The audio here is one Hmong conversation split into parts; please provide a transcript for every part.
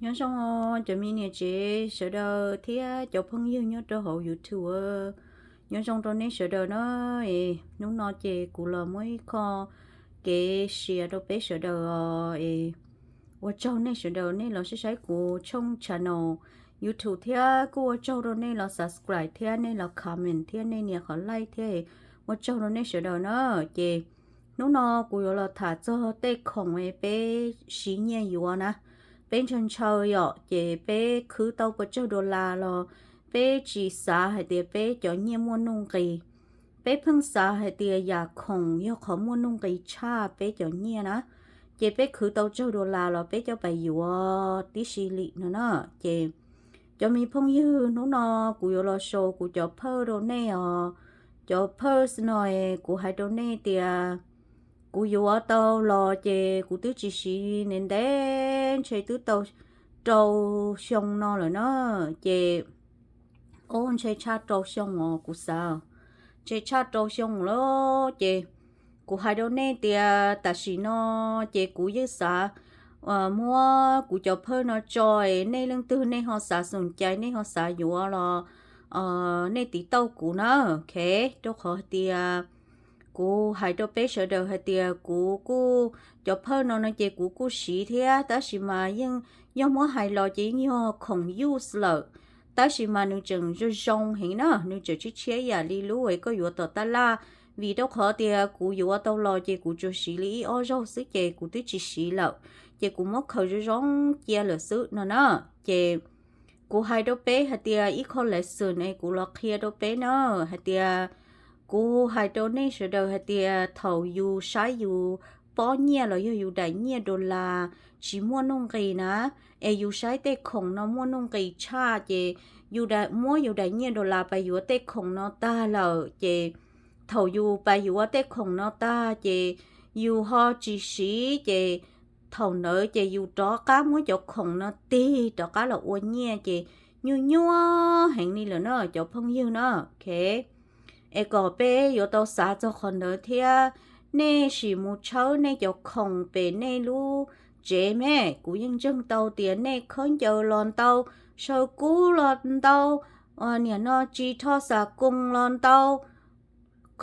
Nyob zoo cov me niam tsev sawv daws thiab cov phooj ywg nyob rau hauv YouTube. Nyob zoo rau nej sawv daws na. Hnub no ces kuv los muab ib qho kev sia rau peb sawv daws os. Ua tsaug nej sawv daws nej los saib saib kuv tshooj channel YouTube thiab kuj ua tsaug rau nej los subscribe thiab nej los comment thiab nej nias qhov like thiab. Ua tsaug rau nej sawv daws na. Ces hnub no kuv yuav los tham txog tej khoom peb siv nyiaj yuav na. Peb ntshaw ntshaw yom, ces peb khwv tau pes tsawg dollar los peb tsis xav hais tias peb cov nyiaj muaj nuj nqis. Peb pheej xav hais tias yam khoom yog qhov muaj nuj nqis tshaj peb cov nyiaj na. Ces peb khwv tau tsawg dollar los peb coj pais yuav tib si li no na. Ces cov me phooj ywg, hnub no kuv yuav los show kuv cov purse rau nej os. Cov purse no kuv hais rau nej tias kuv yuav tau los ces kuv twb tsis siv ntev ntev, ntshe twb tau rau xyoo no lawm na. Ces, o, ntshe tshaj rau xyoo os kuv xav, ntshe tshaj rau xyoo lawm. Ces kuv hais rau nej tias tam sim no ces kuv yeej xav muab kuv cov purse no tso, nej leej twg nej ho xav xoom cai nej ho xav yuav los nej tiv tauj kuv na. Ok, rau qhov hais tias kuv hais rau peb sawv daws hais tias kuv kuj, cov purse no no ces kuv kuj siv thiab, tab sis mas yeej yog muab hais los ces yeej yog khoom use lawm. Tab sis mas nws tseem zoo zoo heev na, nws tseem tshiab tshiab yam li lub es koj yuav tom tab laj. Vim rau qhov tias kuv yuav tau los ces kuv tsuas siv li ib ob zaug xwb ces kuv twb tsis siv lawm, ces kuv muab khaws zoo zoo cia lawm xwb no na. Ces kuv hais rau peb hais tias ib qho lesson es kuv los qhia rau peb na, hais tias kuv hais rau nej sawv daws hais tias thaum yus saib yus pob nyiaj los yog yus daim nyiaj dollar tsis muaj nuj nqis na, es yus saib tej khoom no muaj nuj nqis tshaj ces yus muab yus daim nyiaj dollar pais yuav tej khoom no tag lawm ces thaum yus pais yuav tej khoom no tag ces yus ho tsis siv ces thaum ntawd ces yus rov qab muab cov khoom no tig rov qab los ua nyiaj ces nyuaj nyuaj heev li lawm na cov phooj ywg na. Ok, es kom peb yuav tau xav txog qhov ntawd thiab. Nej sim mus tshawb nej cov khoom pem nej lub tsev me, kuv yeej ntseeg tau tias nej khaub ncaws los ntau, saw kub los ntau, niam no tsis rho xav koos los ntau,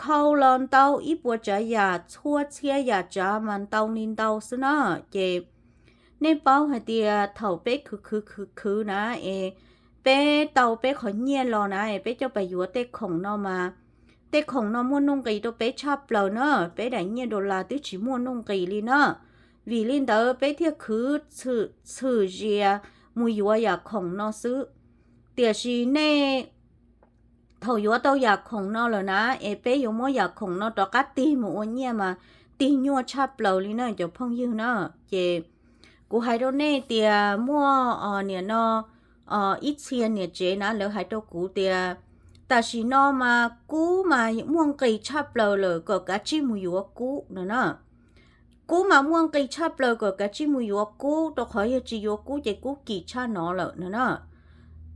khau los ntau, ib puas tsav yam txhua txhia yam tsav mas ntau li ntau xwb na. Ces nej paub hais tias thaum peb khwv khwv khwv khwv na, es peb tau peb qhov nyiaj los na es peb coj pais yuav tej khoom no mas tej khoom no muaj nuj nqis rau peb tshaj plaws na, peb daim nyiaj dollar twb tsis muaj nuj nqis li na. Vim li ntawd peb thiaj khwv txhwm zias mus yuav yam khoom no xwb. Tiam sis nej thaum yuav tau yam khoom no lawm na, es peb yuav muab yam khoom no rov qab tig mus ua nyiaj mas tig nyuaj tshaj plaws li na cov phooj ywg na. Ces kuv hais rau nej tias muaj niam no ib txhia niam tsev na lawv hais rau kuv tias tam sim no mas kub mas muaj nqis tshaj plaws lawm kom kav tsij mus yuav kub no na. Kub mas muaj nqis tshaj plaws kom kav tsij mus yuav kub, rau qhov yog tsis yuav kub ces kub kim tshaj no lawm no na.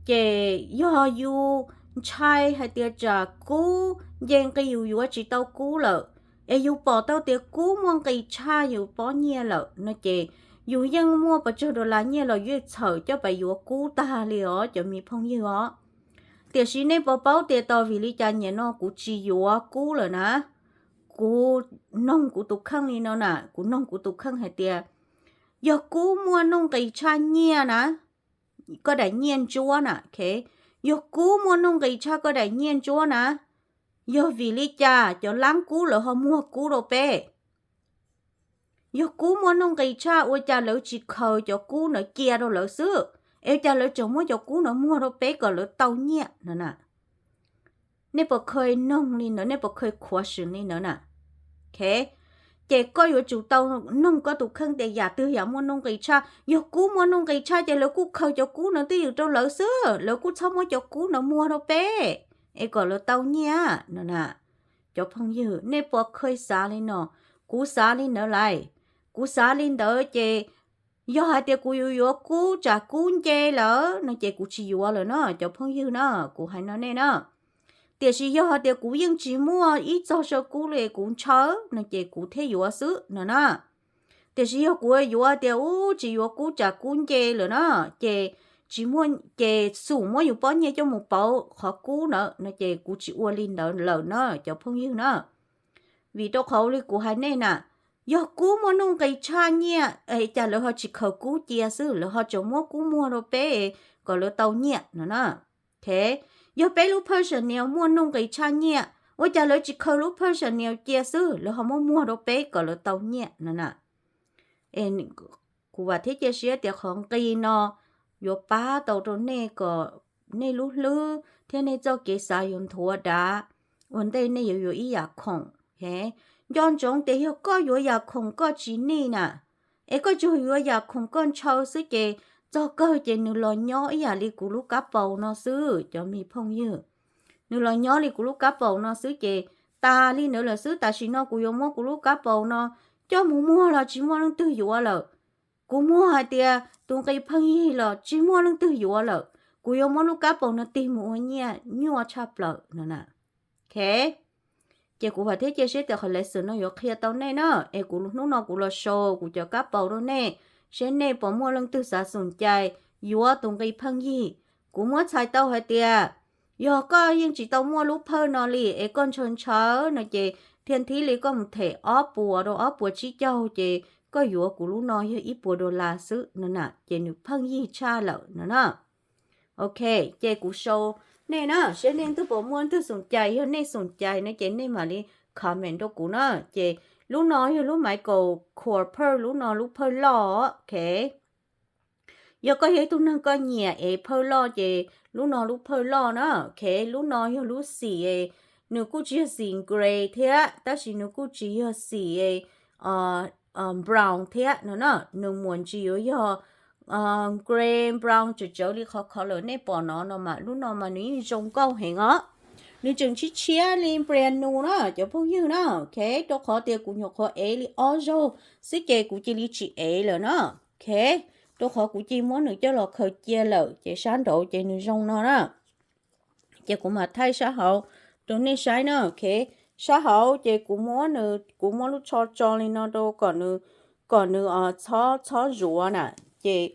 Ces yog yus ntshai hais tias tsam kub nce nqi yus yuav tsis tau kub lawm, es yus pom tau tias kub muaj nqis tshaj yus pob nyiaj lawm no ces yus yeej muaj pes tsawg dollar nyiaj los yeej txhawm coj pais yuav kub tag li os cov me phooj ywg os. Tiam sis nej puas paub tias tos vim li cas niam no kuv tsis yuav kub lawm na? Kuv noog kuv tus kheej li no na, kuv noog kuv tus kheej hais tias yog kub muaj nuj nqis tshaj nyiaj na, koj daim nyiaj ntsuab na, yog kub muaj nuj nqis tshaj koj daim nyiaj ntsuab na, yog vim li cas cov lab kub lawv ho muag kub rau peb? Yog kub muaj nuj nqis tshaj ua cas lawv tsis khaws cov kub ntawd cia rau lawv xwb, es ua cas lawv tseem muab cov kub ntawd muag rau peb kom lawv tau nyiaj no na? Nej puas kheev noog li ntawd, nej puas kheev khuav xim li ntawd na? Ces koj yuav tsum tau noog koj tus kheej tias yam twg yam muaj nuj nqis tshaj. Yog kub muaj nuj nqis tshaj ces lawv kuj khaws cov kub ntawd twj ywm rau lawv xwb, lawv kuj txhob muab cov kub ntawd muag rau peb es kom lawv tau nyiaj no na. Cov phooj ywg, nej puas kheev xav li no? Kuv xav li ntawd lawm. Kuv xav li ntawd ces yog hais tias kuv yuav yuav kub tsam kub nce lawm no ces kuv tsis yuav lawm no cov phooj ywg na, kuv hais no nej na. Tiam sis yog hais tias kuv yeej tsis muaj ib txog saw kub li kuv ntshaw no ces kuv thiaj yuav xwb no na. Tiam sis yog kuv yuav tias ub tsis yuav kub tsam kub nce lawm na, ces tsis muaj, ces xum muab yus pob nyiaj coj mus pauv qhov kub na no ces kuv tsis ua li ntawd lawm na cov phooj ywg na. Vim rau qhov li kuv hais nej na, yog kub muaj nuj nqis tshaj nyiaj es cas lawv ho tsis khaws kub cia xwb, lawv ho tseem muab kub muag rau peb kom lawv tau nyiaj no na. Yog peb lub phawj Chanel muaj nuj nqis tshaj nyiaj, ua cas lawv tsis khaws lub phawj Chanel cia xwb, lawv ho muab muag rau peb kom lawv tau nyiaj no na. Kuv vam thiab cia siab tias qhov nqi no yuav pab tau rau nej kom nej lub hlwb thiab nej txoj kev xav yuav nthuav dav, ua ntej nej yuav yuav ib yam khoom. Nco ntsoov tias yog koj yuav yam khoom koj tsis nij na, es koj tsuas yuav yam khoom koj ntshaw xwb ces txog kawg ces nws los nyob ib yam li kuv lub kab paus no xwb cov me phooj ywg. Nws los nyob li kuv lub kab paus no xwb ces tas li ntawd lawm xwb. Tam sim no kuv yuav muab kuv lub kab paus no coj mus muag los tsis muaj leej twg yuav lawm. Kuv muag hais tias tus nqi pheej yig los tsis muaj leej twg yuav lawm. Kuv yuav muab lub kab paus no tig mus ua nyiaj nyuaj tshaj plaws no na. Ces kuv vam thiab cia siab tias qhov lesson no yuav qhia tau nej na, es kuv hnub no kuv los show kuv cov kab paus rau nej, seb nej puas muaj leej twg xav xum cai yuav tus nqi pheej yig. Kuv muab txhais tau hais tias yog koj yeej tsis tau muaj lub phawj no li es koj ntshaw ntshaw no ces thiaj thib li koj mus them ob puas rau ob puas tsib caug ces koj yuav kuv lub no yog ib puas dollar xwb no na, ces nws pheej yig tshaj lawm no na. Ok, ces kuv show nej na, seb nej leej twg puas muaj leej twg xum cai, yog nej xum cai no ces nej mam li comment rau kuv na. Ces lub no yog lub Michael Kors phawj, lub no lub phawj loj, ok. Yog koj yog ib tug neeg koj nyiam es phawj loj ces lub no lub phawj loj na, ok. Lub no yog lub xim, nws kuj tsis yog xim gray thiab, tab sis nws kuj tsis yog xim brown thiab no na, nws muaj ntsis yuav yog gray brown tsawv tsawv li qhov color nej pom no no mas lub no mas nws yeej zoo nkauj heev os. Nws tseem tshiab tshiab li brand new na cov phooj ywg na, ok. Rau qhov tias kuv nyuam qhuav ev li ob zaug xwb ces kuv cia li tsis ev lawm na, ok. Rau qhov kuv cia li muab nws coj los khaws cia lawm ces sab nraud ces nws zoo no na. Ces kuv mam thaij sab hauv rau nej saib na, ok. Sab hauv ces kuv muab nws, kuv muab lub tsho tso li no rau kom nws, kom nws txhob txhob zuav na. Ces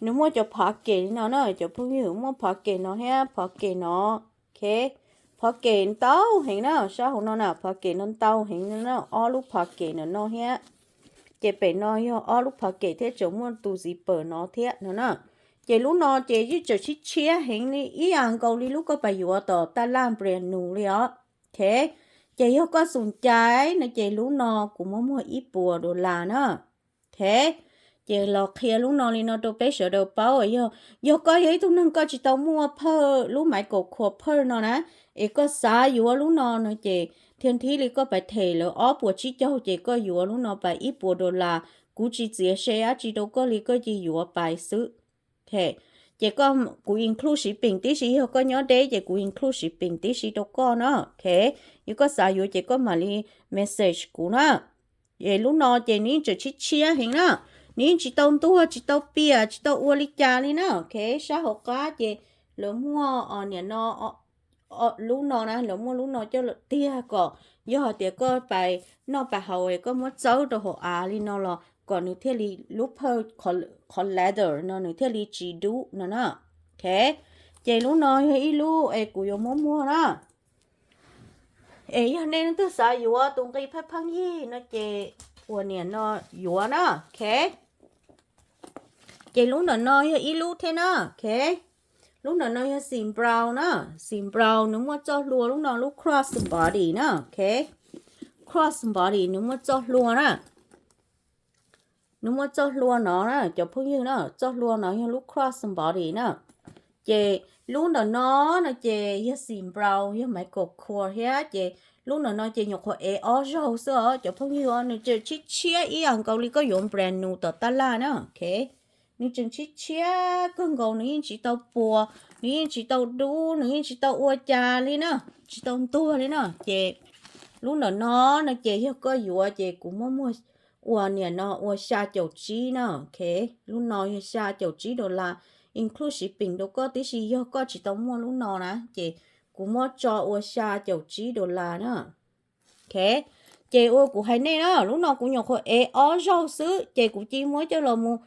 nws muaj cov pocket li no na cov phooj ywg, muaj pocket no thiab pocket no, ok. Pocket ntau heev na, sab hauv no na pocket no ntau heev na, ob lub pocket ntawm no thiab. Ces pem no yog ob lub pocket thiab tseem muaj tus zipper no thiab no na. Ces lub no ces yeej tseem tshiab tshiab heev li ib yam nkaus li lub koj pais yuav tom taj laj brand new li os, ok. Ces yog koj xum cai no ces lub no kuv muab muag ib puas dollar na, ok. Ces los qhia lub no li no rau peb sawv daws paub, yog, yog koj yog ib tug neeg koj tsis tau muaj phawj, lub Michael Kors phawj no na, es koj xav yuav lub no no ces thiaj thib li koj pais them lawv ob puas tsib caug ces koj yuav lub no pais ib puas dollar. Kuv tsis txiav se dab tsi rau koj li, koj cia yuav pais xwb. Ces kuv include shipping tib si, yog koj nyob deb ces kuv include shipping tib si rau koj na, ok. Yog koj xav yuav ces koj mam li message kuv na. Ces lub no ces nws yeej tseem tshiab tshiab heev na, nws yeej tsis tau ntuag, tsis tau piam, tsis tau ua li cas li na, ok. Sab hauv qab ces lawv muaj niam no, lub no na, lawv muaj lub no coj lawm tiag kom yog hais tias koj pais noj pais haus es koj muab txawb rau hauv av li no los kom nws thiaj li, lub phawj qhov leather no nws thiaj li tsis dub no na, ok. Ces lub no yog ib lub es kuv yuav muab muag na. Es yog nej leej twg xav yuav tus nqi pheej pheej yig no ces ua niam no yuav na, ok. Ces lub ntawm no yog ib lub thiab na, ok. Lub ntawm no yog xim brown na, xim brown nws muaj txoj hlua, lub no lub cross body na, ok. Cross body nws muaj txoj hlua na. Nws muaj txoj hlua no na cov phooj ywg na, txoj hlua no yog lub cross body na. Ces lub ntawm no no ces yog xim brown, yog Michael Kors thiab, ces lub ntawm no ces nyuam qhuav ev ob zaug xwb os cov phooj ywg, nws tseem tshiab tshiab ib yam nkaus li koj yuav brand new tom taj laj na, ok. Nws tseem tshiab tshiab kawg nkaus, nws yeej tsis tau puas, nws yeej tsis tau dub, nws yeej tsis tau ua cas li na, tsis tau ntuag li na. Ces lub ntawm no no ces yog koj yuav ces kuv muab muag ua niam no ua xya caum tsib na, ok. Lub no yog xya caum tsib dollar, include shipping rau koj tib si, yog koj tsis tau muaj lub no na ces kuv muab tso ua xya caum tsib dollar na, ok. Ces ua kuv hais nej na, lub no kuv nyuam qhuav ev ob zaug xwb ces kuv cia muab coj los mus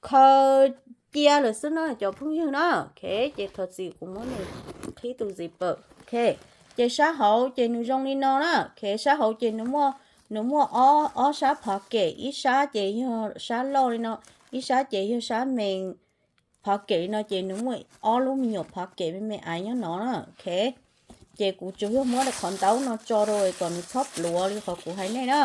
khaws cia lawm xwb na cov phooj ywg na. Ok, ces thov txim kuv muab nws qhib tus zipper. Ok, ces sab hauv ces nws zoo li no na. Ok, sab hauv ces nws muaj, nws muaj ob, ob sab pocket, ib sab ces yog sab loj li no, ib sab ces yog sab main pocket li no ces nws muaj ob lub me nyuam pocket me me aiv nyob no na. Ok, ces kuv tsuas yog muab rau qhov ntaub no tso rau kom nws txhob pluav li qhov kuv hais nej na.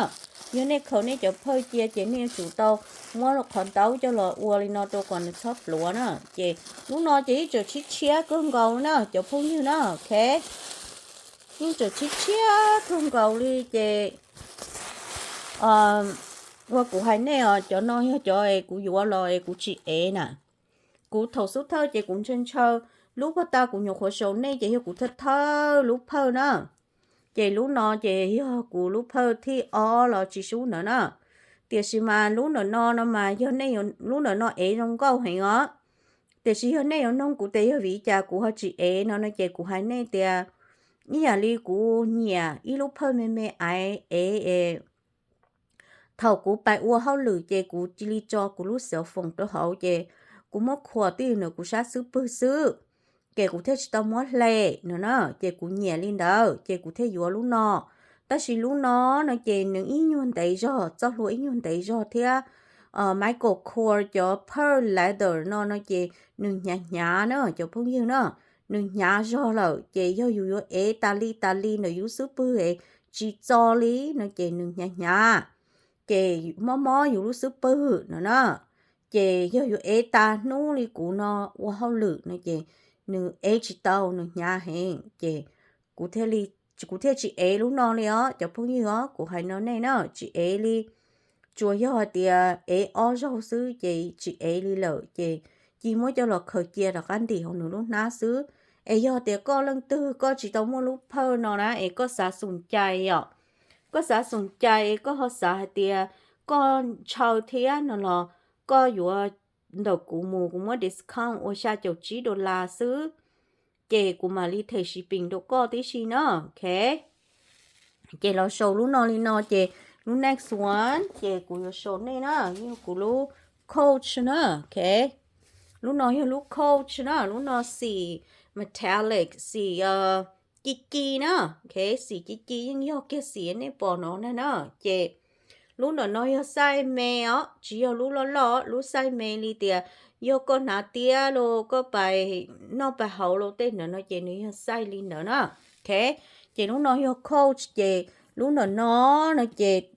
Yog nej khaws nej cov phawj cia ces nej yuav tsum tau muab qhov ntaub coj los ua li no rau kom nws txhob pluav na. Ces lub no ces yeej tseem tshiab tshiab kawg nkaus na cov phooj ywg na. Ok, yeej tseem tshiab tshiab kawg nkaus li ces ua kuv hais nej os, cov no yog cov es kuv yuav los es kuv tsis ev na. Kuv thaum xub thawj ces kuv ntshaw ntshaw, lub puag ta kuv nyuam qhuav sau nej ces yog kuv thawj thawj lub phawj na. Ces lub no ces yog kuv lub phawj thib ob los tsis sub ntawd na. Tiam sis mas lub ntawm no no mas yog nej, lub ntawm no ev zoo nkauj heev os. Tiam sis yog nej yuav noog kuv tias yog vim li cas kuv ho tsis ev no no ces kuv hais nej tias ib yam li kuv nyiam ib lub phawj me me aiv ev es thaum kuv pais ua hauj lwm ces kuv cia li tso kuv lub cell phone rau hauv ces kuv muab khuam twj ywm ntawm kuv sab xub pwg xwb, ces kuv thiaj tsis tau muab hle no na. Ces kuv nyiam li ntawd ces kuv thiaj yuav lub no. Tab sis lub no no ces nws ib nyuag ntev zog, txoj hlua ib nyuag ntev zog thiab Michael Kors cov pearl leather no no ces nws hnyav hnyav na cov phooj ywg na. Nws hnyav zog lawm ces yog yus yuav ev tas li tas li ntawm yus xub pwg es tsis txo li no ces nws hnyav hnyav, ces mob mob yus lub xub pwg no na. Ces yog yuav ev tas hnub li kuv no ua hauj lwm no ces nws ev tsis tau, nws hnyav heev ces kuv thiaj li, kuv thiaj tsis ev lub no li os cov phooj ywg os, kuv hais no nej na, tsis ev li. Tsuas yog hais tias ev ob zaug xwb ces tsis ev li lawm ces cia muab coj los khaws cia rov qab ntim hauv nws lub hnab xwb. Es yog tias koj leej twg koj tsis tau muaj lub phawj no na es koj xav xoom cai yom, koj xav xoom cai es koj ho xav hais tias koj ntshaw thiab no los koj yuav ntawm kuv mus, kuv muab discount ua xya caum tsib dollar xwb, ces kuv mam li them shipping rau koj tib si na. Ok, ces los sau lub no li no ces lub next one ces kuv yuav sau nej na, yog kuv lub Coach na. Ok, lub no yog lub Coach na, lub no xim metallic, xim ci ci na. Ok, xim ci ci yeej yog kiag xim nej pom no na na. Ces lub ntawm no yog size me os, tsis yog lub loj loj, lub size me li tias yog koj hnav tiab los koj pais noj pais haus los tej ntawd no ces nws yog size li ntawd na. Ok, ces lub no yog Coach ces lub ntawm no no ces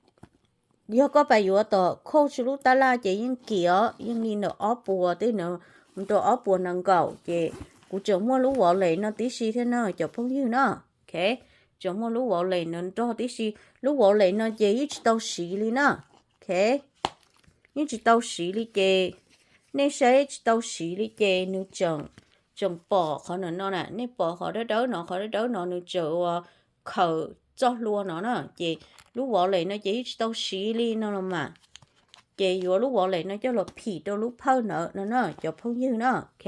yog koj pais yuav tom Coach lub tab laj ces yeej kim os, yeej li ntawm ob puas tej ntawd mus rau ob puas nees nkaum ces kuv tseem muaj lub wallet no tib si thiab na cov phooj ywg na. Ok, tseem muaj lub wallet no nrog tib si, lub wallet no ces yeej tsis tau siv li na. Ok, yeej tsis tau siv li ces nej saib tsis tau siv li ces nws tseem, tseem pom qhov no no na, nej pom qhov dawb dawb no, qhov dawb dawb no nws tseem ua khawm txoj hlua no na, ces lub wallet no ces yeej tsis tau siv li no los mas. Ces yuav lub wallet no coj los phim rau lub phawj ntawd no na cov phooj ywg na. Ok,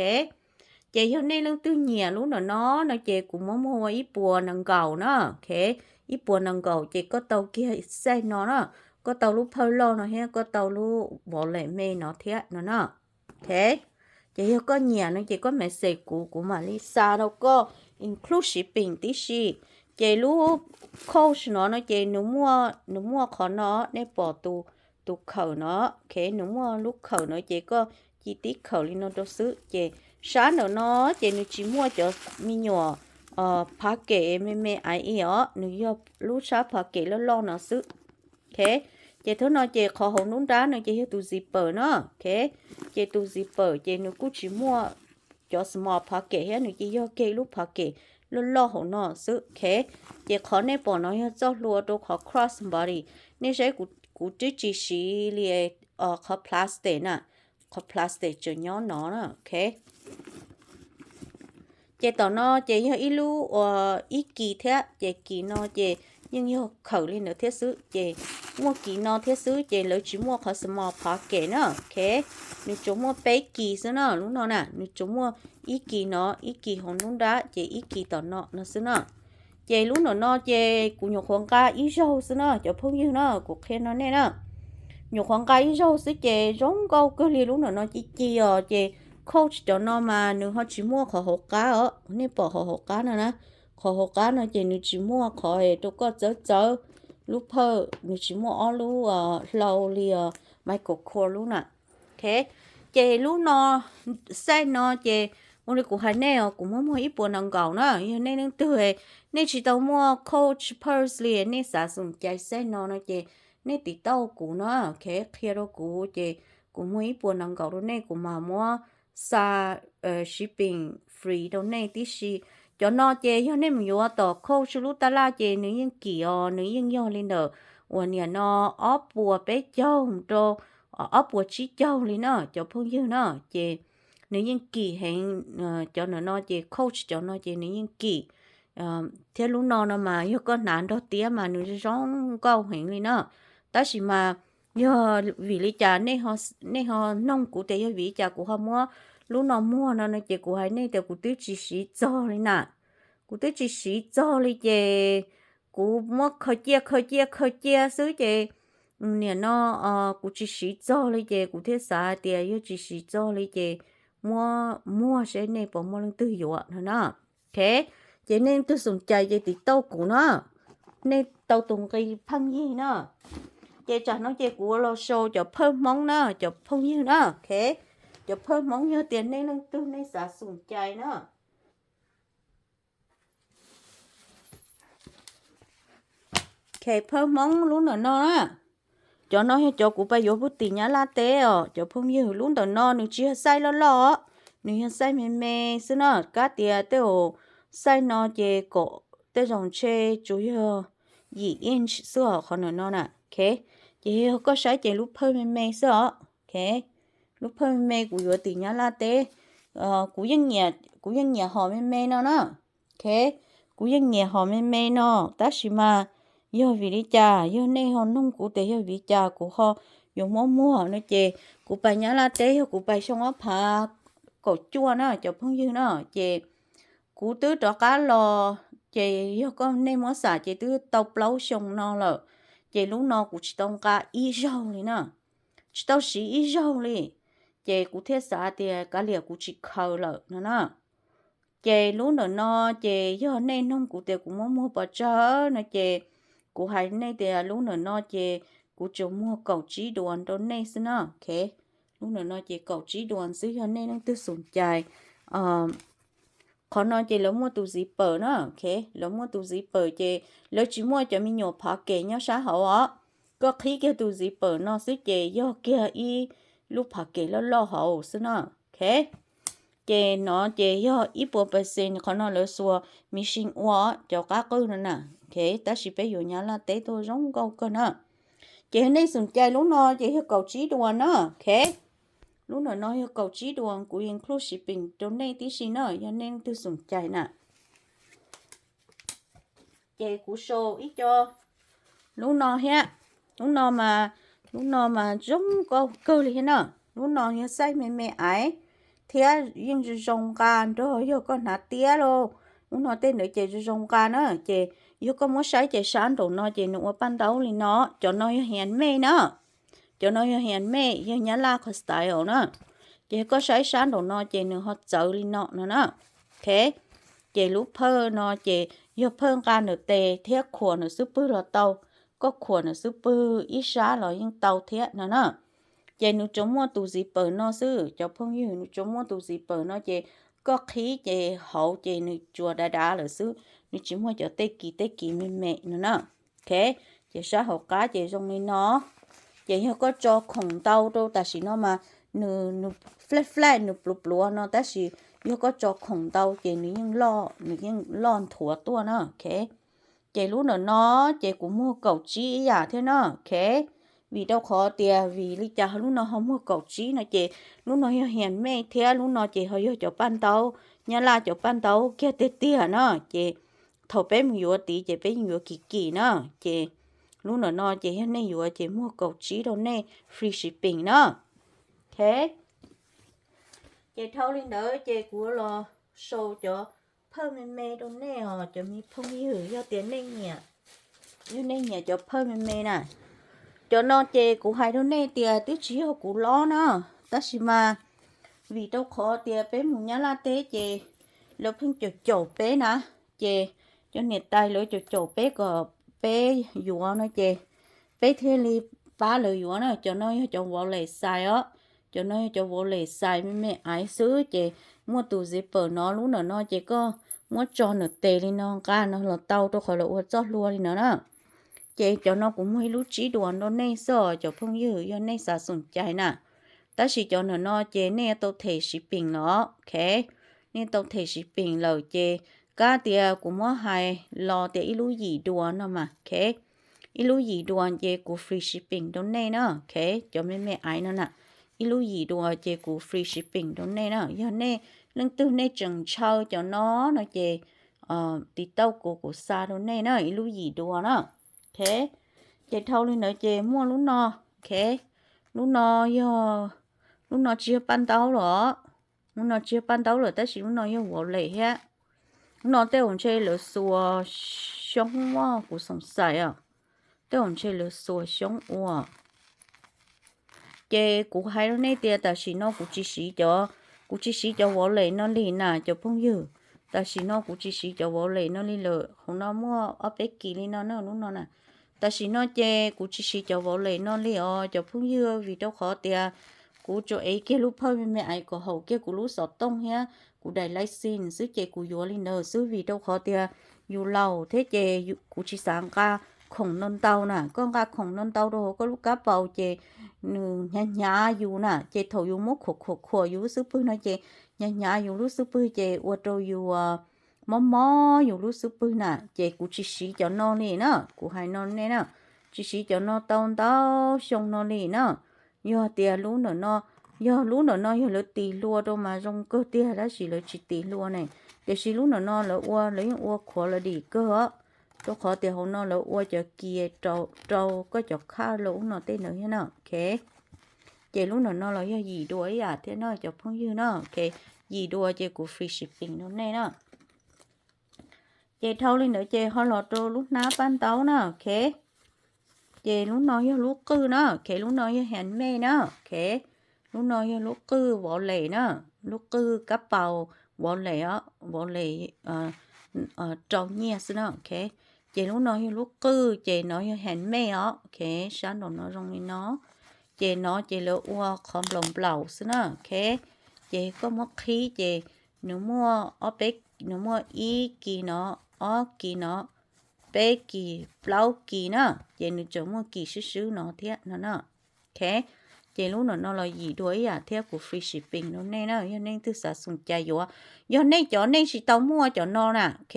ces yog nej leej twg nyiam lub ntawm no no ces kuv muab muag ua ib puas nees nkaum na. Ok, ib puas nees nkaum ces koj tau kiag size no na, koj tau lub phawj loj no thiab koj tau lub wallet me no thiab no na. Ok, ces yog koj nyiam no ces koj message kuv, kuv mam li xa rau koj include shipping tib si. Ces lub Coach no no ces nws muaj, nws muaj qhov no, nej pom tus, tus khawm no. Ok, nws muaj lub khawm no ces koj ci tib khawm li no rau xwb ces sab ntawm no ces nws tsis muaj cov me nyuam pocket me me aiv os, nws yog lub sab pocket loj loj no xwb. Ok, ces thawj no ces qhov hauv nruab nrab no ces yog tus zipper na. Ok, ces tus zipper ces nws kuj tsis muaj cov small pocket thiab, nws cia yog kiag lub pocket loj loj hauv no xwb. Ok, ces qhov nej pom no yog txoj hlua rau qhov crossbody. Nej saib kuv twb tsis siv li qhov plastic na, qhov plastic tseem nyob no na. Ok, ces tom no ces yog ib lub uas ib kis thiab, ces kis no ces yeej yog khawm li ntawd thiab xwb, ces muaj kis no thiab xwb, ces lawv tsis muaj qhov small pocket na. Ok, nws tsuas muaj peb kis xwb na, lub no na nws tsuas muaj ib kis no, ib kis hauv nruab nrab, ces ib kis tom no no xwb na. Ces lub ntawm no ces kuv nyuam qhuav nqa ib zaug xwb na cov phooj ywg na, kuv qhia no nej na. Nyuam qhuav nqa ib zaug xwb ces zoo nkauj kawg li, lub ntawm no ci ci os. Ces Coach cov no mas nws ho tsis muaj qhov hauv qab os, nej pom qhov hauv qab no na. Qhov hauv qab no ces nws tsis muaj qhov rau koj txawb txawb lub phawj, nws tsis muaj ob lub hlau li os, Michael Kors lub na. Ces lub no, size no ces ua li kuv hais nej os, kuv muab muag ib puas nees nkaum na. Yog nej leej twg nej tsis tau muaj Coach purse li, nej xav xoom cai size no no ces nej tiv tauj kuv na, qhia rau kuv ces kuv muag ib puas nees nkaum rau nej, kuv mam muab xa shipping free rau nej tib si. Cov no ces yog nej mus yuav tom Coach lub tab laj ces nws yeej kim os, nws yeej yog li ntawm uas niam no ob puas peb caug rau ob puas tsib caug li na cov phooj ywg na. Ces nws yeej kim heev, cov ntawm no ces Coach cov no ces nws yeej kim thiab lub no no mas yog koj hnav nrog tiab mas nws zoo nkauj heev li na. Tab sis mas yog vim li cas nej ho noog kuv tias yog vim li cas kuv ho muab lub no muag no no ces kuv hais nej tias kuv twb tsis siv txog li na. Kuv twb tsis siv txog li ces kuv muab khaws cia khaws cia khaws cia xwb ces niam no kuv tsis siv txog li ces kuv thiaj xav hais tias yog tsis siv txog li ces muab muag seb nej puas muaj leej twg yuav no na. Ces nej leej twg xoom cai ces tiv tauj kuv na, nej tau tus nqi pheej yig na. Ces tsam no ces kuv los show cov phawj Hmoob na cov phooj ywg na. Cov phawj Hmoob yog tias nej leej twg nej xav xoom cai na. Phawj Hmoob lub ntawm no na, cov no yog cov kuv pais yuav puag tim Nyab Laj teb os cov phooj ywg. Lub ntawm no nws tsis yog size loj loj os, nws yog size me me xwb na. Kab tias tej zaum size no ces kom tej zaum ntshe tsuas yog yim inch xwb os qhov ntawm no na. Ces yog koj saib ces lub phawj me me xwb os. Lub phawj me me kuv yuav tim Nyab Laj teb. Kuv yeej nyiam hom me me no na. Kuv yeej nyiam hom me me no, tab sis mas yog vim li cas, yog nej ho noog kuv tias yog vim li cas kuv ho yuav muab muag no ces kuv pais Nyab Laj teb yog kuv pais xyoo ob phav kaum cuaj na cov phooj ywg na. Ces kuv twb rov qab los, ces yog koj nej muab xam ces twb tau plaub xyoo no lawm. Ces lub no kuv tsis tau nqa ib zaug li na, tsis tau siv ib zaug li. Ces kuv thiaj xav tias kav liam kuv tsis khaws lawm no na. Ces lub ntawm no ces yog nej noog kuv tias kuv muab muag pes tsawg no ces kuv hais nej tias lub ntawm no ces kuv tsuas muag kaum tsib duas rau nej xwb na. Lub ntawm no ces kaum tsib duas xwb, yog nej leej twg xoom cai. Qhov no ces lawv muaj tus zipper na, lawv muaj tus zipper ces lawv tsis muaj cov me nyuam phav kem nyob sab hauv os. Koj qhib kiag tus zipper no xwb ces yog kiag ib lub phav kem loj loj hauv xwb na. Ces no ces yog ib puas percent, qhov no lawv xuas machine ua cov qab qwj no na. Tab sis peb yuav Nyab Laj teb tuaj zoo nkauj kawg na. Ces yog nej xoom cai lub no ces yog kaum tsib duas na. Lub ntawm no yog kaum tsib duas, kuv include shipping rau nej tib si na, yog nej leej twg xoom cai na. Ces kuv show ib co lub no thiab. Lub no mas, lub no mas zoo nkauj kawg li thiab na. Lub no yog size me me aiv thiab yeej zoo zoo nqa nrog yog koj hnav tiab lauj. Lub no tej ntawd ces zoo zoo nqa na. Ces yog koj muab saib ces sab nraum no ces nws ua paj ntaub li no. Cov no yog handmade na. Cov no yog handmade, yog Nyab Laj qhov style na. Ces koj saib sab nraum no ces nws ho txawv li no no na. Ces lub phawj no ces yog phawj nqa ntawm tes thiab khuam ntawm xub pwg los tau. Koj khuam ntawm xub pwg ib sab los yeej tau thiab no na. Ces nws tsuas muaj tus zipper no xwb cov phooj ywg, nws tsuas muaj tus zipper no ces koj qhib ces hauv ces nws tsuas dav dav lawm xwb, nws tsis muaj cov tej kis tej kis me me no na. Ces sab hauv qab ces zoo li no. Ces yog koj tso khoom ntau rau tam sim no mas nws, nws flat flat, nws pluav pluav no, tab sis yog koj tso khoom ntau ces nws yeej loj, nws yeej loj nthuav tuaj na. Ces lub ntawm no ces kuv muag kaum tsib ib yam thiab na. Vim rau qhov tias vim li cas lub no ho muag kaum tsib no ces lub no yog handmade thiab lub no ces ho yog cov paj ntaub, Nyab Laj cov paj ntaub kiag tiag tiag na. Ces thaum peb mus yuav tid ces peb yeej yuav kim kim na. Ces lub ntawm no ces yog nej yuav ces muag kaum tsib rau nej free shipping na. Ces dhau li ntawd ces kuv los show cov phawj me me rau nej os cov me phooj ywg, yog tias nej nyiam, yog nej nyiam cov phawj me me na. Cov no ces kuv hais rau nej tias twb tsis yog kuv lob na, tab sis mas vim rau qhov tias peb mus Nyab Laj teb ces lawv pheej caum caum peb na, ces cov niam tais lawv caum caum peb kom peb yuav no ces peb thiaj li pab lawv yuav na. Cov no yog cov vov lem xais os, cov no yog cov vov lem xais me me aiv xwb ces muaj tus zipper no, lub ntawm no ces koj muab tso ntawm tes li no nqa no los tau rau qhov lawv ua txoj hlua li no na. Ces cov no kuv muag ib lub tsib duas rau nej xwb os cov phooj ywg, yog nej xav xoom cai na. Tab sis cov ntawm no ces nej tau them shipping lawm, ok, nej tau them shipping lawm ces kab tias kuv muab hais los tias ib lub yim duas no mas, ok, ib lub yim duas ces kuv free shipping rau nej na, ok, cov me me aiv no na, ib lub yim duas ces kuv free shipping rau nej na. Yog nej leej twg nej tseem ntshaw cov no no ces tiv tauj kuv, kuv xa rau nej na, ib lub yim duas na, ok. Ces dhau li ntawd ces muaj lub no, ok, lub no yog, lub no tsis yog paj ntaub los, lub no tsis yog paj ntaub lawm tab sis lub no yog vov lem thiab. Lub no tej zaum ntshe lawv xuas xyoob, kuv xoom xais os, tej zaum ntshe lawv xuas xyoob ua. Ces kuv hais rau nej tias tam sim no kuv tsis siv cov, kuv tsis siv cov vov lem no li na cov phooj ywg. Tam sim no kuv tsis siv cov vov lem no li lawm, hauv no muaj ob peb kis li no na, lub no na. Tam sim no ces kuv tsis siv cov vov lem no li os cov phooj ywg, vim rau qhov tias kuv tsuas ev kiag lub phawj me me aiv kom haum kiag kuv lub xov tooj thiab kuv daim license xwb ces kuv yuav li ntawd xwb, vim rau qhov tias yus laus thiab ces kuv tsis xav nqa khoom ntau ntau na. Koj nqa khoom ntau ntau rau hauv koj lub kab paus ces nws hnyav hnyav yus na, ces thaum yus muab khuam khuam khuam yus lub xub pwg no ces hnyav hnyav yus lub xub pwg ces ua rau yus mob mob yus lub xub pwg na. Ces kuv tsis siv cov no li na, kuv hais no nej na, tsis siv cov no tau ntau xyoo no li na. Yog tias lub ntawm no, yog lub ntawm no yog lawv tis hlua rau mas zoo kawg tiag, tab sis lawv tsis tis hlua ne. Tiam sis lub ntawm no lawv ua, lawv yeej ua quality kawg os, rau qhov tias hauv no lawv ua cov kis rau, rau koj cov khaj los ub no tej ntawd thiab na, ok. Ces lub ntawm no los yog yim duas ib yam thiab na cov phooj ywg na, ok. Yim duas ces kuv free shipping rau nej na. Ces dhau li ntawd ces ho los rau lub hnab paj ntaub na, ok. Ces lub no yog lub qwj na, ok, lub no yog handmade na, ok. Lub no yog lub qwj vov lem na, lub qwj kab paus vov lem os, vov lem rau nyiaj xwb na, ok. Ces lub no yog lub qwj, ces no yog handmade os, ok, sab nraum no zoo li no. Ces no ces lawv ua qhov nplaum nplaum xwb na, ok. Ces koj muab qhib ces nws muaj ob peb, nws muaj ib kis no, ob kis no, peb kis, plaub kis na, ces nws tseem muaj kis swb swb no thiab no na. Ok, ces lub ntawm no los yim duas ib yam thiab, kuv free shipping rau nej na, yog nej twg xav xoom cai yuav. Yog nej cov nej tsis tau muaj cov no na, ok,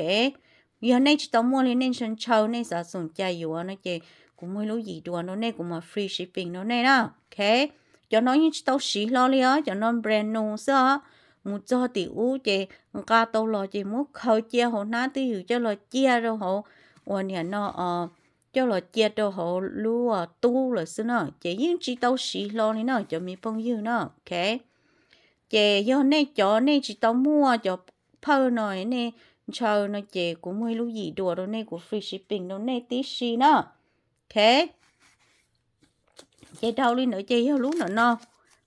yog nej tsis tau muaj li nej ntshaw ntshaw nej xav xoom cai yuav no ces kuv muaj ib lub yim duas rau nej, kuv mam free shipping rau nej na, ok. Cov no yeej tsis tau siv hlo li os, cov no brand new xwb os. Mus txog tim ub ces nqa tau los ces muab khaws cia hauv hnab twj ywm coj los cia rau hauv, uas niam no, coj los cia rau hauv lub tub lawm xwb na, ces yeej tsis tau siv hlo li na cov me phooj ywg na, ok. Ces yog nej cov nej tsis tau muaj cov phawj no, nej ntshaw no ces kuv muaj ib lub yim duas rau nej, kuv free shipping rau nej tib si na, ok. Ces dhau li ntawd ces yog lub ntawm no,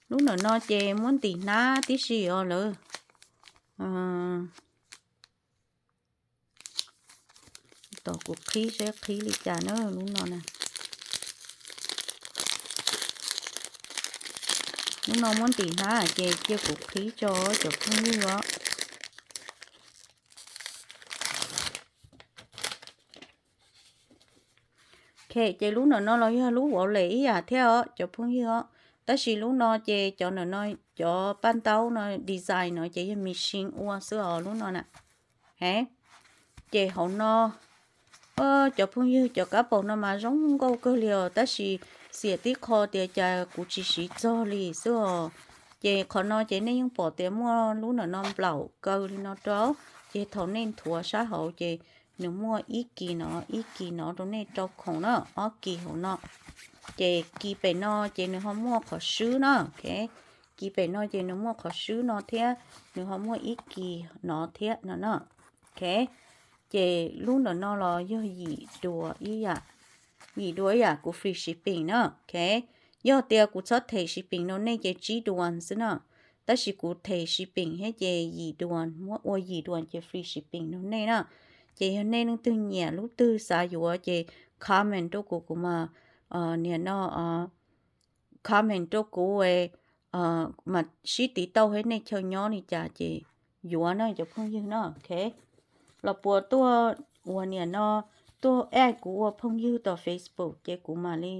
lub ntawm no ces muab ntim hnab tib si os lawv. Tos kuv qhib saib qhib li cas na lub no na. Lub no muab ntim hnab ces cia kuv qhib tso cov phooj ywg os. Ok, ces lub ntawm no los yog lub vov lem ib yam thiab os cov phooj ywg os. Tab sis lub no ces cov ntawm no, cov paj ntaub no design no ces yog machine ua xwb os lub no na. Ces hauv no, cov phooj ywg, cov kab paus no mas zoo nkauj kawg li os, tab sis xiam tib qho tias cas kuv tsis siv txog li xwb os. Ces qhov no ces nej yeej pom tias muaj lub ntawm no nplaum kaw li no rau, ces thaum nej nthuav sab hauv ces nws muaj ib kis no, ib kis no rau nej rau khoom na, ob kis hauv no. Ces kis pem no ces nws ho muaj qhov swb na, ok. Kis pem no ces nws muaj qhov swb no thiab, nws ho muaj ib kis no thiab no na. Ok, ces lub ntawm no los yog yim dua ib yam, yim dua ib yam kuv free shipping na. Ok, yog tias kuv txhob them shipping rau nej ces tsib dua xwb na, tab sis kuv them shipping thiab ces yim dua, muab ua yim dua ces free shipping rau nej na. Ces yog nej leej twg nyiam lub twg xav yuav ces comment rau kuv, kuv mas, niam no, comment rau kuv, mas sib tiv tauj thiab nej chaw nyob li cas ces yuav na cov phooj ywg na. Ok, los puas tuaj ua niam no, tuaj add kuv ua phooj ywg tom Facebook ces kuv mam li,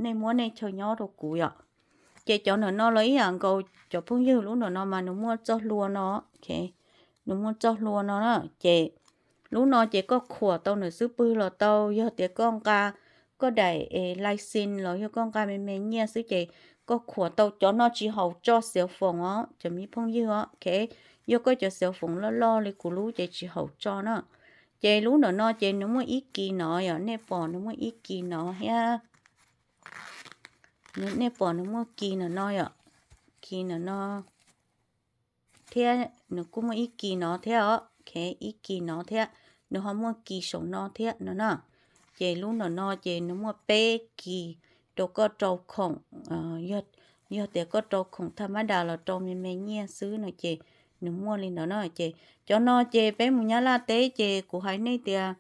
nej muab nej chaw nyob rau kuv yom. Ces cov ntawm no los ib yam nkaus cov phooj ywg, lub ntawm no mas nws muaj txoj hlua no, ok, nws muaj txoj hlua no na. Ces lub no ces koj khuam tau nws xwb pwg los tau, yog tias koj nqa koj daim license los yog koj nqa me me nyiaj xwb ces koj khuam tau. Cov no tsis haum tso xev foom os cov me phooj ywg os. Ok, yog koj cov xev foom loj loj li kuv lub ces tsis haum tso na. Ces lub ntawm no ces nws muaj ib kis no yom, nej pom nws muaj ib kis no thiab, nej pom nws muaj kis no no yom, kis no no thiab nws kuj muaj ib kis no thiab os. Ok, ib kis no thiab, nws ho muaj kis saum no thiab no na. Ces lub ntawm no ces nws muaj peb kis rau koj rau khoom, yog tias koj rau khoom thaj mab das los rau me me nyiaj xwb no ces nws muaj li ntawd na. Ces cov no ces peb mus Nyab Laj teb ces kuv hais nej tias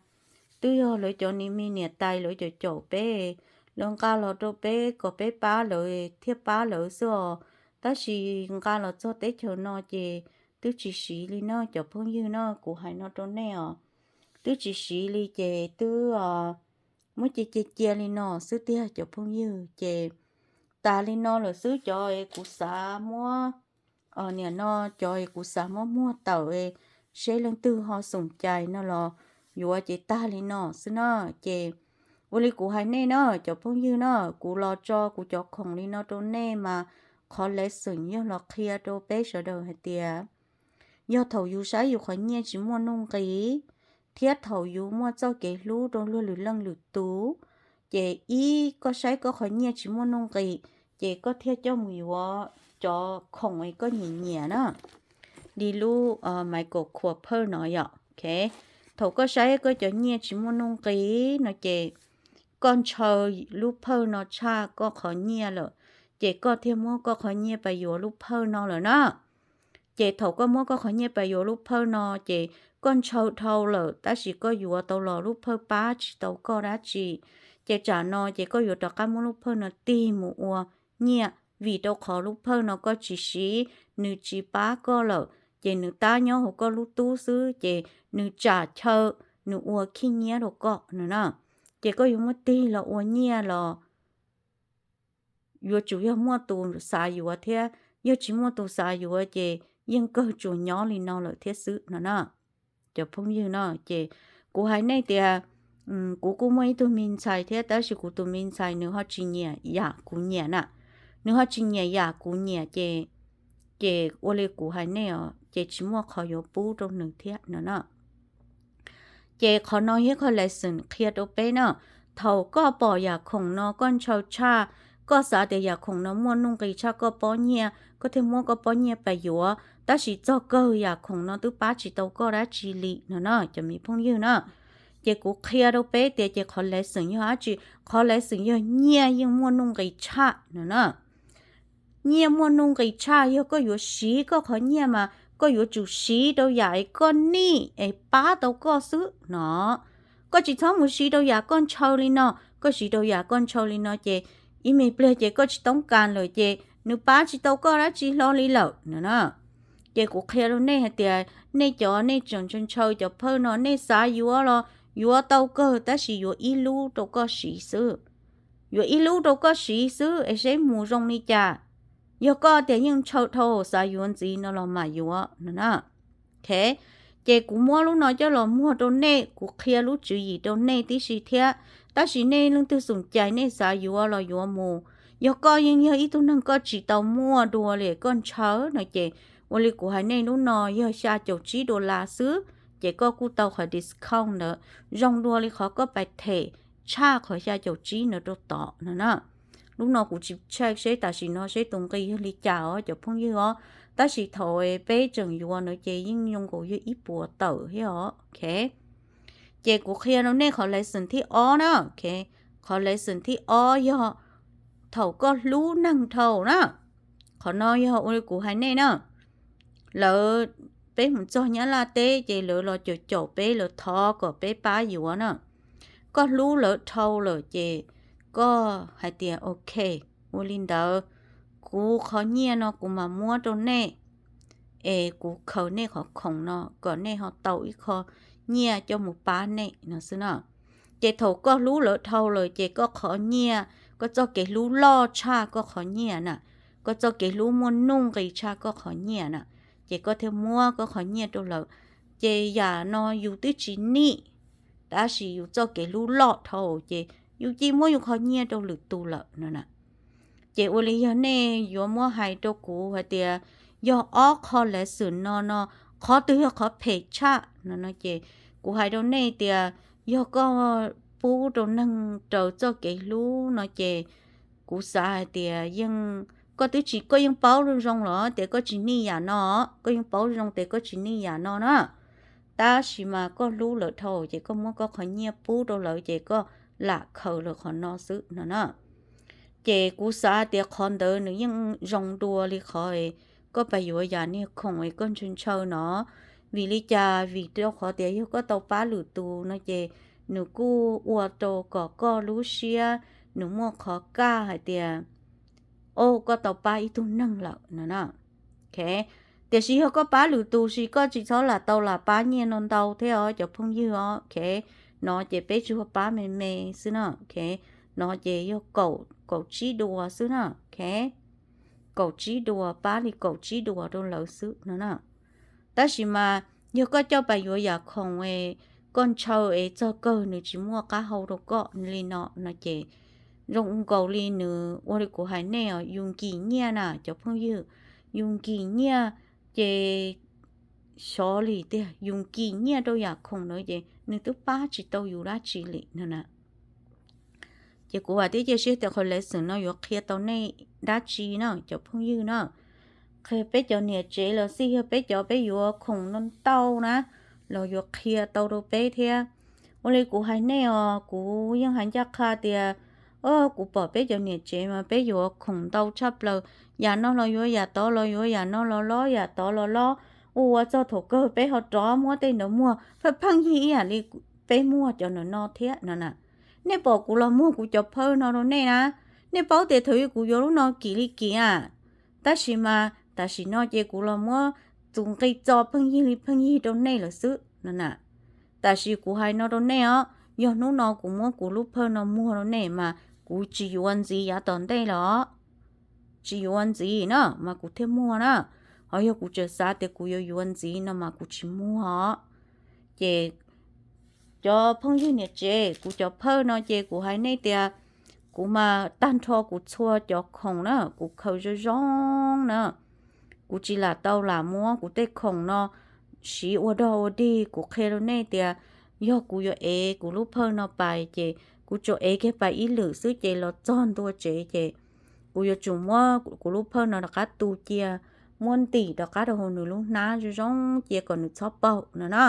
twb yog lawv cov ni me niam tais lawv caum caum peb, lawv nqa los rau peb kom peb pab lawv thiaj pab lawv xwb os. Tab sis nqa los txog teb chaws no ces twb tsis siv li no cov phooj ywg na, kuv hais no rau nej os. Twb tsis siv li ces twb muab cia cia cia li no xwb tiag cov phooj ywg. Ces tas li no lawm xwb, cov es kuv xav muab, niam no, cov es kuv xav muab muag tawm seb leej twg ho xoom cai no los yuav ces tag li no xwb na. Ces ua li kuv hais nej na cov phooj ywg na, kuv los tso kuv cov khoom li no rau nej mas qhov lesson yog los qhia rau peb sawv daws hais tias yog thaum yus saib yus qhov nyiaj tsis muaj nuj nqis, thiab thaum yus muaj txoj kev hlub rau luag lwm leej lwm tus, ces ib koj saib koj qhov nyiaj tsis muaj nuj nqis, ces koj thiaj coj mus yuav cov khoom es koj nyiam nyiam na, li lub Michael Kors phawj no yom. Ok, thaum koj saib koj cov nyiaj tsis muaj nuj nqis no ces koj ntshaw lub phawj no tshaj koj qhov nyiaj lawm, ces koj thiaj muab koj qhov nyiaj pas yuav lub phawj no lawm na. Ces thaum koj muab koj qhov nyiaj pas yuav lub phawj no ces koj ntshaw dhau lawm tab sis koj yuav tau los lub phawj pab tsis tau koj dab tsi. Ces tsam no ces koj yuav rov qab muab lub phawj no tig mus ua nyiaj, vim rau qhov lub phawj no koj tsis siv, nws tsis pab koj lawm, ces nws tab nyob hauv koj lub tub xwb ces nws tsam chaw, nws ua khib nyiab rau koj no na. Ces koj yuav muab tig los ua nyiaj los yuav tsum yog muaj tus xav yuav thiab, yog tsis muaj tus xav yuav ces yeej kawg tsuas nyob li no lawm thiab xwb no na. Cov phooj ywg no ces kuv hais nej tias, kuv kuj muaj ib tug me ntxhais thiab tab sis kuv tus me ntxhais nws ho tsis nyiam yam kuv nyiam na. Nws ho tsis nyiam yam kuv nyiam ces, ces ua li kuv hais nej os ces tsis muaj qhov yuav pub rau nws thiab no na. Ces qhov no yog qhov lesson qhia rau peb na. Thaum koj pom yam khoom no koj ntshaw tshaj, koj xav tias yam khoom no muaj nuj nqis tshaj koj pob nyiaj, koj thiaj muab koj pob nyiaj pas yuav, tab sis txog kawg yam khoom no twb pab tsis tau koj dab tsi li no na cov me phooj ywg na. Ces kuv qhia rau peb tias ces qhov lesson yog dab tsi, qhov lesson yog nyiaj yeej muaj nuj nqis tshaj no na. Nyiaj muaj nuj nqis tshaj, yog koj yuav siv koj qhov nyiaj mas koj yuav tsum siv rau yam es koj nij es pab tau koj xwb no. Koj tsis txhob mus siv rau yam koj ntshaw li no, koj siv rau yam koj ntshaw li no ces ib me pliag ces koj tsis toob kas lawm ces nws pab tsis tau koj dab tsi hlo li lawm no na. Ces kuv qhia rau nej hais tias nej cov nej tseem ntshaw ntshaw cov phawj no nej xav yuav los yuav tau kawg tab sis yuav ib lub rau koj siv xwb. Yuav ib lub rau koj siv xwb es seb mus zoo li cas. Yog koj tias yeej ntshaw dhau xav yuav ntxiv no los mam yuav no na. Ok, ces kuv muab lub no coj los muag rau nej, kuv qhia lub tswv yim rau nej tib si thiab. Tab sis nej leej twg xoom cai nej xav yuav los yuav mus. Yog koj yeej yog ib tug neeg koj tsis tau muaj dua li koj ntshaw no ces ua li kuv hais nej lub no yog xya caum tsib dollar xwb, ces koj kuj tau qhov discount ntawd zoo dua li qhov koj pais them tshaj qhov xya caum tsib ntawd rau tod no na. Lub no kuv tsis check seb tam sim no seb tus nqi yog li cas os cov phooj ywg os, Tab sis thaum peb tseem yuav no ces yeej zoo nkaus yog ib puas tawm thiab os. Ces kuv qhia rau nej qhov lesson thib ob na. Qhov lesson thib ob yog thaum koj hlub neeg dhau na. Qhov no yog ua li kuv hais nej na, lawv, peb mus txog Nyab Laj teb ces lawv los caum caum peb, lawv thov kom peb pab yuav na. Koj hlub lawv dhau lawm ces koj hais tias ok, ua li ntawd kuv qhov nyiaj no kuv mam muab rau nej, es kuv khaws nej qhov khoom no kom nej ho tau ib qho nyiaj coj mus pab nej no xwb na. Ces thaum koj hlub lawv dhau lawm ces koj qhov nyiaj, koj txoj kev hlub loj tshaj koj qhov nyiaj na, koj txoj kev hlub muaj nuj nqis tshaj koj qhov nyiaj na, ces koj thiaj muab koj qhov nyiaj rau lawv. Ces yam no yus twb tsis nij, tab sis yus txoj kev hlub loj dhau ces yus cia muab yus qhov nyiaj rau lwm tus lawm no na. Ces ua li yog nej yuav muab hais rau kuv hais tias yog ob qho lesson no no, qhov twg yog qhov phem tshaj no no ces kuv hais rau nej tias yog koj pub rau neeg raws txoj kev hlub no ces kuv xav hais tias yeej, koj twb tsis, koj yeej paub zoo zoo los tias koj tsis nij yam no, koj yeej paub zoo tias koj tsis nij yam no na. Tab sis mas koj hlub lawv dhau ces koj muab koj qhov nyiaj pub rau lawv ces koj lam khaws lawv qhov no xwb no na. Ces kuv xav tias qhov ntawd nws yeej zoo dua li qhov koj pais yuav yam niag khoom es koj ntshaw ntshaw no. Vim li cas? Vim rau qhov tias yog koj tau pab lwm tus no ces nws kuj ua rau kom koj lub siab nws muaj qhov kaj hais tias, o, koj tau pab ib tug neeg lawm no na. Tiam sis yog koj pab lwm tus ces koj tsis txhob lam tau lam pab nyiaj no ntau thiab os cov phooj ywg os. No ces peb tsuas pab me me xwb na. No ces yog kaum tsib dua xwb na. Kaum tsib dua, pab li kaum tsib dua rau lawv xwb no na. Tab sis mas yog koj coj pais yuav yam khoom es koj ntshaw es txog kawg nws tsis muaj qab hau rau koj li no no ces zoo nkaus li nws ua li kuv hais nej os, yus nkim nyiaj na cov phooj ywg, yus nkim nyiaj ces xyov li tiag, yus nkim nyiaj rau yam khoom ntawd ces nws twb pab tsis tau yus dab tsi li no na. Ces kuv vam thiab cia siab tias qhov lesson no yuav qhia tau nej dab tsi na cov phooj ywg na. Qhia peb cov niam tsev los xij, yog peb cov peb yuav khoom no ntau na los yuav qhia tau rau peb thiab. Ua li kuv hais nej os, kuv yeej hais ncaj qha tias, o, kuv pom peb cov niam tsev mas peb yuav khoom ntau tshaj plaws, yam no los yuav yam tod los yuav yam no los lob, yam tod los lob, ua ua txog thaum kawg peb ho rov muab tej ntawd muag pheej pheej yig ib yam li peb muag cov ntawm no thiab no na. Nej pom kuv los muag kuv cov phawj no rau nej na, nej paub tias thaum ub kuv yuav lub no kim li kim a. Tab sis mas tam sim no ces kuv los muab tus nqi txo pheej yig li pheej yig rau nej lawm xwb no na. Tam sim kuv hais no rau nej os, yog hnub no kuv muab kuv lub phawj no muag rau nej mas kuv tsis yuav ntxiv yav tom ntej los, tsis yuav ntxiv na mas kuv thiaj muag na. Ho yog kuv tseem xav tias kuv yuav yuav ntxiv no mas kuv tsis muag os. Ces cov phooj ywg niam tsev, kuv cov phawj no ces kuv hais nej tias kuv mas tag nrho kuv txhua cov khoom na kuv khaws zoo zoo na. Kuv tsis lam tau lam muab kuv tej khoom no siv ua dog ua dig. Kuv qhia rau nej tias yog kuv yuav ev kuv lub phawj no pais ces kuv tsuas ev kiag pais ib lwm xwb ces los txog ntua tsev ces kuv yuav tsum muab kuv lub phawj no rov qab tu cia, muab ntim rov qab rau hauv nws lub hnab zoo zoo cia kom nws txhob paug no na.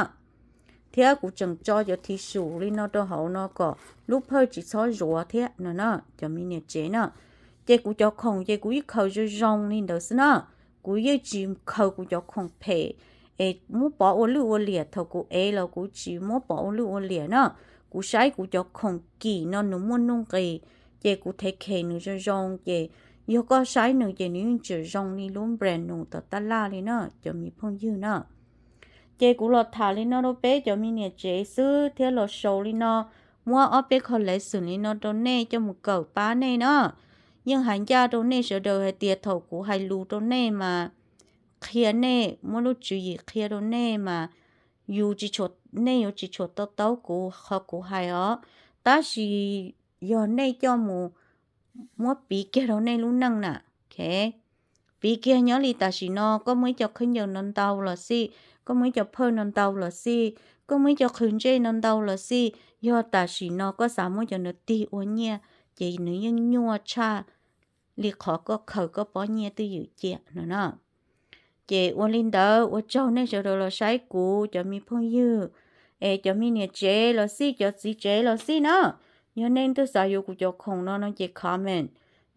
Thiab kuv tseem tso cov thiv sum li no rau hauv no kom lub phawj tsis txhob zuav thiab no na cov me niam tsev na. Ces kuv cov khoom ces kuv yeej khaws zoo zoo li ntawd xwb na. Kuv yeej tsis khaws kuv cov khoom phem es muab pov ua lwj ua liam. Thaum kuv ev los kuv tsis muab pov ua lwj ua liam na. Kuv saib kuv cov khoom kim no nws muaj nuj nqis, ces kuv thev khem nws zoo zoo ces yog koj saib nws ces nws yeej tseem zoo li lub brand nws tom taj laj li na cov me phooj ywg na. Ces kuv los tham li no rau peb cov me niam tsev xwb thiab los sau li no, muab ob peb qho lesson li no rau nej coj mus kawm pab nej na. Yeej hais ncaj rau nej sawv daws hais tias thaum kuv hais lus rau nej mas qhia nej, muab lub tswv yim qhia rau nej mas yus tsis tshua, nej yuav tsis tshua to taub kuv qhov kuv hais os. Tab sis yog nej coj mus muab piv kiag rau nej lub neej na. Piv kiag nyob li tam sim no koj muaj ib co khaub ncaws no ntau los xij, koj muaj ib co phawj no ntau los xij, koj muaj ib co qhwv ntsej no ntau los xij, yog tam sim no koj xav muab cov ntawd tig ua nyiaj ces nws yeej nyuaj tshaj li qhov koj khaws koj pob nyiaj twj ywm cia no na. Ces ua li ntawd ua tsaug nej sawv daws los saib kuv cov me phooj ywg, es cov me niam tsev los xij, cov txiv tsev los xij na. Yog nej twb xav yuav kuv cov khoom no no ces comment,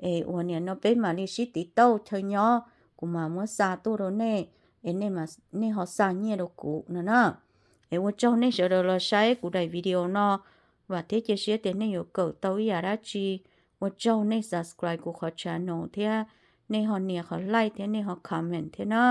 es ua niam no peb mam li sib tiv tauj chaw nyob, kuv mam muab xa tuaj rau nej, es nej ho xa nyiaj rau kuv no na. Es ua tsaug nej sawv daws los saib kuv daim video no, vam thiab cia siab tias nej yuav kawm tau ib yam dab tsi. Ua tsaug nej subscribe kuv qhov channel thiab, nej ho nias qhov like thiab nej ho comment thiab na.